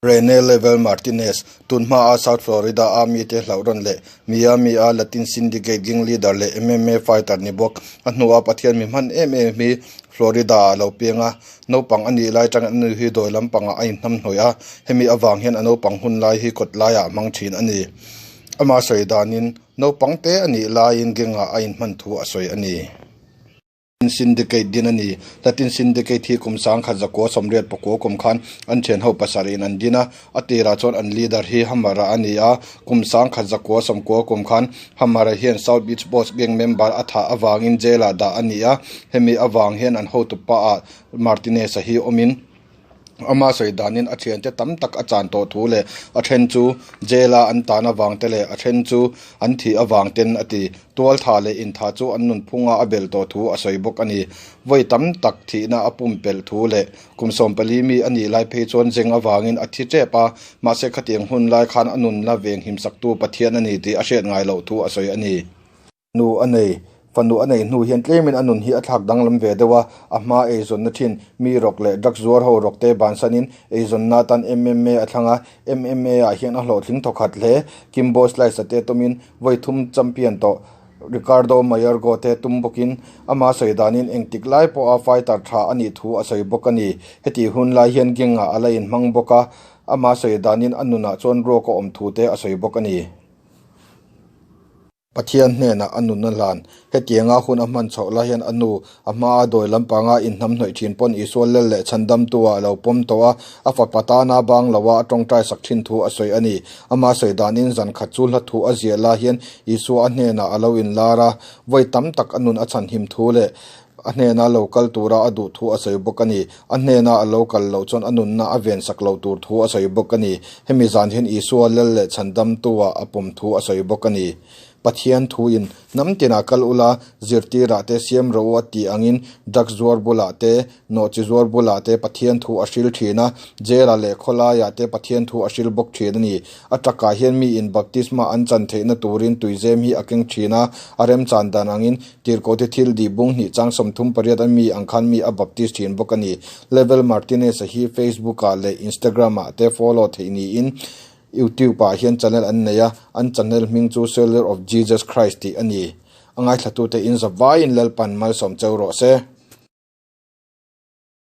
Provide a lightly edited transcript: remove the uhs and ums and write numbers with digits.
Rene Level Martinez, tun hmaa South Florida a mite hlauh rawn leh Miami a Latin Syndicate gang leader leh MMA fighter ni bawk, a hnuah Pathian mi hman em em hi Florida ah a lo piang a, naupang a nih lai tangin a nu hi dawi lampangah a inhnamhnawih a, hemi avang hian a naupang hun lai hi kawt laiah a hmang thin a ni. Amah sawi danin naupang te a nih laiin gang ah a inhman thu a sawi a ni. Syndicate din a ni. Latin Syndicate hi kum sangkhat zakua sawmriat pakua kum khan an thianho pasarih in an din a, a tirah chuan an leader hi Hamara a ni a, kum sangkhat zakua sawmkua kum khan Hamara hian South Beach Boss gang member a thah avangin jail ah dah a ni a, hemi avang hian an hotupa ah Martinez-a hi awmin Ama sawi danin a thiante tam tak a chan tawh thu leh a then chu jail-a an tan avang te leh a then chu an thih avang ten a ti. Tualtha leh intha chu an nunphunga a bel tawh thu a sawi bawk a ni. Vawi tam tak thihna a pumpelh thu leh kum 14 mi a nih lai phei chuan zeng avangin a thi tep a, mahse khatiang hun lai khan a nunna venghimsaktu Pathian a ni tih a hriat ngai loh thu a sawi a ni. Nu a nei. Fanu a nei hnu hian tlemin a nun hi a thlak danglam ve deuh a, a hma eizawnna thin mi rawk leh drugs zuar ho rawk te bansanin eizawnna atan MMA a thlang a, MMA ah hian a hlawhtling thawkhat hle. Kimbo Slice a te tumin vawi thum champion tawh Ricardo Mayorgo te tum bawkin ama sawi danin engtik lai pawha fighter tha a nih thu a sawi bawk a ni. Hetih hun lai hian gang ah a la inhmang bawk a, ama sawi danin a nunah chuan ruak a awm thu te a sawi bawk a ni. Pathian hnenah a nun a hlan. Hetianga hun a hman chhoh lai hian a nu, a hmaa dawi lampanga inhnamhnawih thin pawn Isua lel leh chhandamtu-ah a lo pawm tawh a, a fapa tana bang loa a tawngtai sak thin thu a sawi a ni. Ama sawi danin zan khat chu hla thu a ziah lai hian Isua a hnenah a lo inlar a, vawi tam tak a nun a chhanhim thu leh a hnena lo kal tura a duh thu a sawi bawk a ni. A hnena a lo kal loh chuan a nunna a ven sak loh tur thu a sawi bawk a ni. Hemi zan hian Isua lal leh chhandamtua a pawm thu a sawi bawk a ni. Pathian thuin, Hnam tinah kal ula, zirtirah te siam rawh u a tih angin drugs zuar bulah te, nawhchi zuar bulah te Pathian thu a hril thin a, jail-ah leh khawlaiah te Pathian thu a hril bawk thin a ni. A takah hian miin baptisma an chan theihna turin tuizem hi a keng thin a, a remchan dan angin Tirhkohte thil dih bung hnih chang 38 a mi ang khan mi a baptist thin bawk a ni. Level Martinez-a hi Facebook-ah leh Instagram-ah te follow theih niin YouTube-ah hian channel an nei a, an channel hming chu Seller of Jesus Christ tih a ni. A ngaithlatute in zavaiin Lalpan malsawm cheu rawh se.